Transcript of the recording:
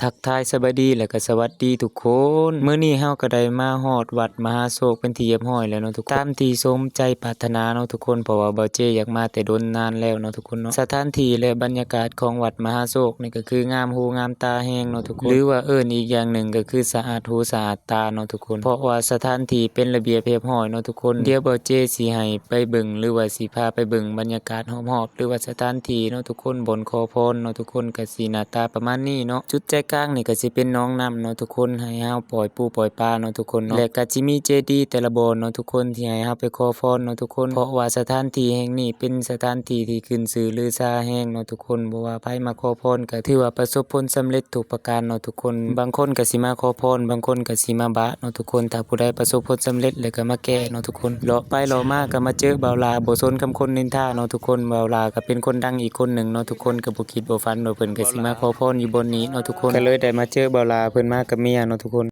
ທັກທາຍສະບາຍດີ ແລະກະສະຫວັດດີທຸກຄົນ. ມື້ນີ້ເຮົາກະໄດ້ມາຮອດວັດມະຫາໂຊກເປັນທີ່ຮຽບຮ້ອຍແລ້ວເນາະທຸກຄົນ ຕາມທີ່ສົມໃຈປາດຖະໜາເນາະທຸກຄົນ ເພາະວ່າບ່າວເຈຢາກມາແຕ່ດົນນານແລ້ວເນາະທຸກຄົນເນາະ. ສະຖານທີ່ ແລະ ບັນຍາກາດຂອງວັດມະຫາໂຊກນີ້ກະຄືງາມຫູງາມຕາແຮງເນາະທຸກຄົນ ຫຼືວ່າເອີ້ນອີກຢ່າງໜຶ່ງກະຄືສະອາດຫູສະອາດຕາເນາະທຸກຄົນ ເພາະວ່າສະຖານທີ່ເປັນລະບຽບຮຽບຮ້ອຍເນາະທຸກຄົນ. ດຽວບ່າວເຈຊິໃຫ້ໄປເບິ່ງ ຫຼືວ່າຊິພາໄປເບິ່ງບັນຍາກາດຮອບໆ ຫຼືວ່າສະຖານທີ່ເນາະທຸກຄົນ ບ່ອນຂໍພອນເນາະທຸກຄົນ ກະຊິໜ້າຕາປະມານນີ້ເນາະ. ຈຸດໃຈກາງນີ້ກະຊິເປັນໜອງນ້ຳເນາະທຸກຄົນ ໃຫ້ເຮົາປ່ອຍປູປ່ອຍປາເນາະທຸກຄົນເນາະ ແລະກະຊິມີເຈດີແຕ່ລະບ່ອນເນາະທຸກຄົນ ທີ່ໃຫ້ເຮົາໄປຂໍພອນເນາະທຸກຄົນ ເພາະວ່າສະຖານທີ່ແຫ່ງນີ້ເປັນສະຖານທີ່ທີ່ຂຶ້ນຊື່ລືຊາແຮງເນາະທຸກຄົນ. ບໍ່ວ່າໃຜມາຂໍພອນກະຖືວ່າປະສົບຜົນສຳເລັດທຸກປະການເນາະທຸກຄົນ. ບາງຄົນກະຊິມາຂໍພອນ ບາງຄົນກະຊິມາບາເນາະທຸກຄົນ. ຖ້າຜູ້ໃດປະສົບຜົນສຳເລັດແລ້ວກະມາແກ້ເນາະທຸກຄົນ. ເລາະໄປເລາະມາກະມາເຈີບ່າວຫຼ້າ ບໍ່ສົນຄຳຄົນນິນທາເນາະທຸກຄົນ. ບ່າວຫຼ້າກະເປັນຄົນດັງອີກຄົນໜຶ່ງເນາະທຸກຄົນ ກະບໍ່ຄິດບໍ່ຝັນວ່າເພິ່ນກະຊິມາຂໍພອນຢູ່ບ່ອນນີ້ເນາະທຸກຄົນ ກະເລີຍໄດ້ມາເຈີບ່າວຫຼ້າ ເພິ່ນມາກັບເມຍເນາະທຸກຄົນ.